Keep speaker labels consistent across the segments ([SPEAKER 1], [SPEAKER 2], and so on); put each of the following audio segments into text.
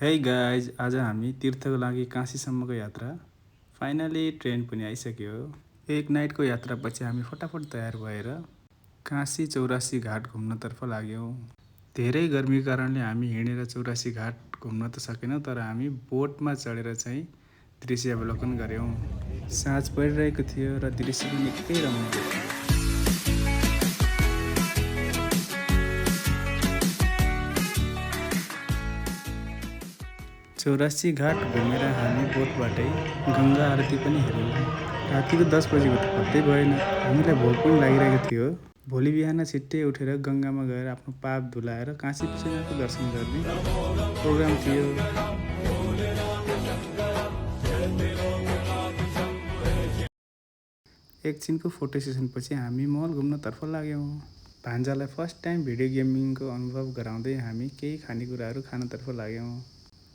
[SPEAKER 1] Hey guys, आज हामी तीर्थको लागि काशीसम्मको यात्रा। फाइनली ट्रेन पनि आइसक्यो। एक नाइटको यात्रापछि हामी फटाफट तयार भएर काशी चौरासी घाट घुम्नतर्फ लाग्यौँ। धेरै गर्मीको कारणले हामी हिँडेर चौरासी घाट घुम्न त सकेनौँ, तर हामी बोटमा चढेर चाहिँ दृश्य अवलोकन गऱ्यौँ। साँझ परिरहेको थियो र दृश्य पनि निकै रमाइलो थियो। चौरासी घाट घुमेर हामी बोटबाटै गङ्गा आरती पनि हेऱ्यौँ। रातिको 10 बजेको त पत्तै भएन। हामीलाई भोक पनि लागिरहेको थियो। भोलि बिहान छिट्टै उठेर गङ्गामा गएर आफ्नो पाप धुलाएर काशी विश्वनाथको दर्शन गर्ने प्रोग्राम थियो। एकछिनको फोटो सेसनपछि हामी मल घुम्नतर्फ लाग्यौँ। भान्जालाई फर्स्ट टाइम भिडियो गेमिङको अनुभव गराउँदै हामी केही खानेकुराहरू खानतर्फ लाग्यौँ।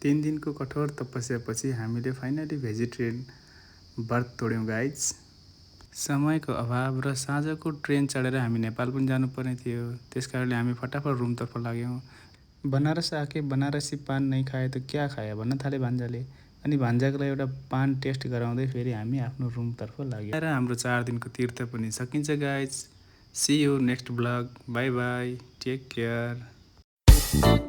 [SPEAKER 1] 3 दिनको कठोर तपस्यापछि हामीले फाइनली भेजिटेरियन व्रत तोड्यौँ गाइज। समयको अभाव र साँझको ट्रेन चढेर हामी नेपाल पनि जानुपर्ने थियो, त्यसकारणले हामी फटाफट रुमतर्फ लाग्यौँ। बनारस आके बनारसी पान नहीं खाए तो क्या खाया भन्न थाले भान्जाले। अनि भान्जाको लागि एउटा पान टेस्ट गराउँदै फेरि हामी आफ्नो रुमतर्फ लाग्यौँ। र हाम्रो 4 दिनको तीर्थ पनि सकिन्छ guys. See you next blog. Bye bye, take care.